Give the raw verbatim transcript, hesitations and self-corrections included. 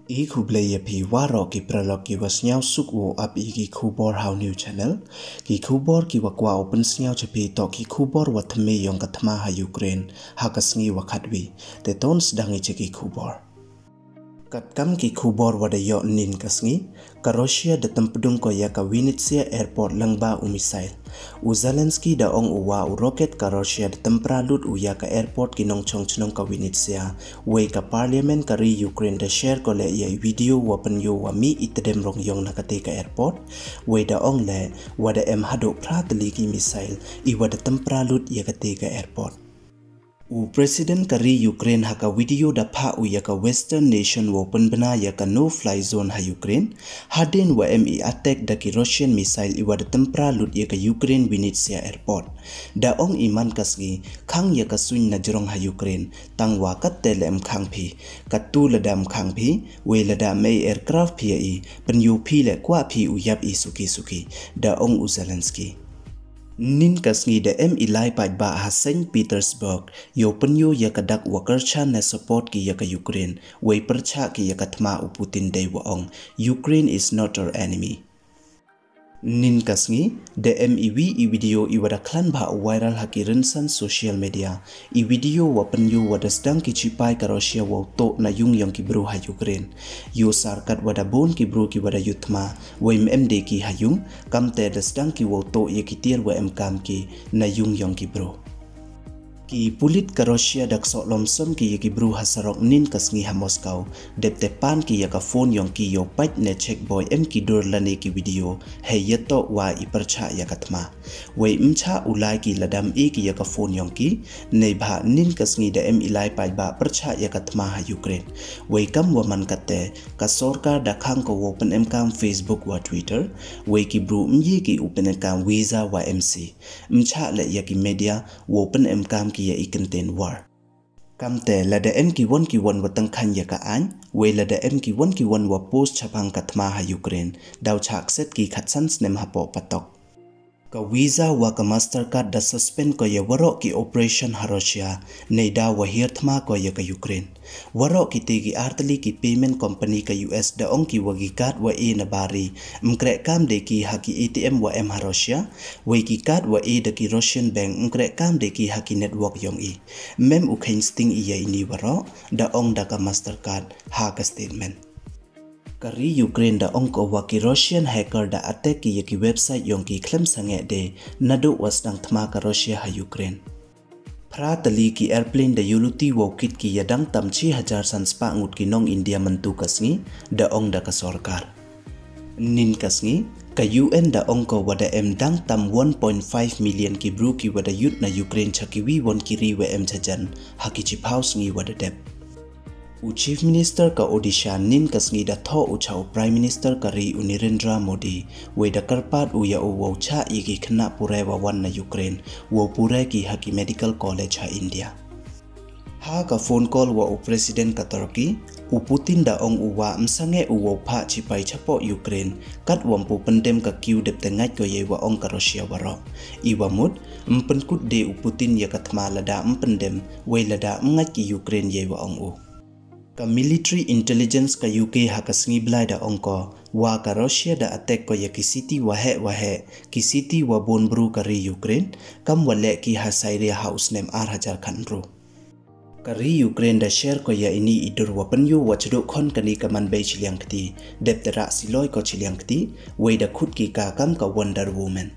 I khublei ya phi waroh ki paralok ki wa sniawsuk wow ap ya ki khubor ha u new channel. Ki khubor ki wa kwah u pynsniaw cha phi toh ki khubor wa thymme yong ka thma ha Ukraine ha ka sngi wa khatwi. Te to sdang i cha ki khubor. Katkam ki khubor wa da yoh nin ka sngi, ka Russia da tympdung ko ya ka Vinnytsia Airport lyngba u missile. U Zelensky da ong u wa u rocket ka Russia da tympra lut u ya ka airport ki nongchong chnong ka Vinnytsia. Wei ka parliament ka ri Ukraine da share ko le ya i video wa pynyoo wa mih i tdem rong yong na kate ka airport. Wei da ong le wa da em haduh phra tylli ki missile i wa da tympra lut ya kate ka airport. U President ka ri Ukraine ha ka video da phah u ya ka Western nation wow pynbna ya ka no-fly zone ha Ukraine, hadien wa em i attack da ki Russian missile i wa da tympra lut ya ka Ukraine Vinnytsia Airport. Da ong i man ka sngi, khang ya ka suiñ na jrong ha Ukraine, tang wa katte le em khang phi, katu lada em khang phi, wei lada em ei aircraft phi ya i, pynyoo phi le kwah phi u yap i suki suki, da ong u Zelensky. Nin ka sngi da em i lai paidbah ha Saint Petersburg, yow pynyoo ya ka dak wa kyrchan ne support ki ya ka Ukraine, wei pyrchah ki ya ka thma u Putin dei wa ong, "Ukraine is not our enemy." Nin ka sngi, da em i wi i video i wa da khlan bha u viral ha ki rynsan social media. I video wa pynyoo wa da sdang ki chipai ka Russia wow toh na yung yong ki bru ha Ukraine. Yow sar kat wa da bun ki bru ki wa da yut thma, wei em de ki ha yung, kamte da sdang ki wow toh ya ki tiar wa em kam ki na yung yong ki bru. Ki pulit ka Russia da ksoh lom som ki ya ki bru ha sarok nin ka sngi ha Moscow, dep te pan ki ya ka phone yong ki yow pait ne check boi em ki dur lane ki video, hei ya toh wa i pyrchah ya ka thma. Wei mchah u lai ki lada em e ki ya ka phone yong ki, neibhah nin ka sngi da em i lai paidbah pyrchah ya ka thma ha Ukraine. Wei kam wa man katte, ka sorkar da khang ko wow pynemkam Facebook wa Twitter, wei ki bru mye ki u pynemkam visa wa M C. Mchah le ya ki media wow pynemkam ki ya i kyntien war. Kamte lada em ki won ki won wa tyngkhan ya ka aiñ, wei lada em ki won ki won wa post chaphang ka thma ha Ukraine, daw chah kset ki khatsan snem hapoh patok. Ka Visa wa ka Mastercard da suspend ko ya waroh ki operation ha Russia, neidaw wa hiar thma ko ya ka Ukraine. Waroh kite ki ar tylli ki payment company ka U S da ong ki wa ki card wa e na bari, mkreh kam de ki ha ki A T M wa em ha Russia, wei ki card wa e da ki Russian bank mkreh kam de ki ha ki network yong i. Mem u kheiñ sting i ya ini waroh, da ong da ka Mastercard ha ka statement. Ka ri Ukraine da ong ko wa ki Russian hacker da attack ki ya ki website yong ki khlem sangeh de, naduh wa sdang thma ka Russia ha Ukraine. Phra tylli ki airplane da yoh luti wow kit ki ya dang tam chi hajar san spah ngut ki nong India mynta ka sngi, da ong da ka sorkar. Nin ka sngi, ka U N da ong ko wa da em dang tam one point five million ki bru ki wa da yut na Ukraine cha ki wi won ki ri wa em chajan, ha ki chiphaw sngi wa da dep. U Chief Minister ka Odisha nin ka sngi da thoh u cha u Prime Minister ka ri u Narendra Modi, wei da kyrpad u ya u wow chah ya ki khynnah pure wa wan na Ukraine, wow pure ki ha ki medical college ha India. Ha ka phone call wa u President ka Turkey, u Putin da ong u wa msangeh u wow phah chipai chapoh Ukraine, kat wa mpu pyndem ka Kyiv dep te ngait ko yei wa ong ka Russia waroh. I wa mut, mpynkut de u Putin ya ka thma lada mpyndem, wei lada mngait ki Ukraine yei wa ong u. Ka military intelligence ka U K ha ka sngi Blai da ong ko, wa ka Russia da attack ko ya ki city waheh waheh, ki city wa bun bru ka ri Ukraine, kam wa leh ki ha Syria ha u snem ar hajar khatynru. Ka ri Ukraine da share ko ya ini i dur wa pynyoo wa chduh khon kani ka man bei chiliang kti, dep te rah siloi ko chiliang kti, wei da khut ki ka kam ka Wonder Woman.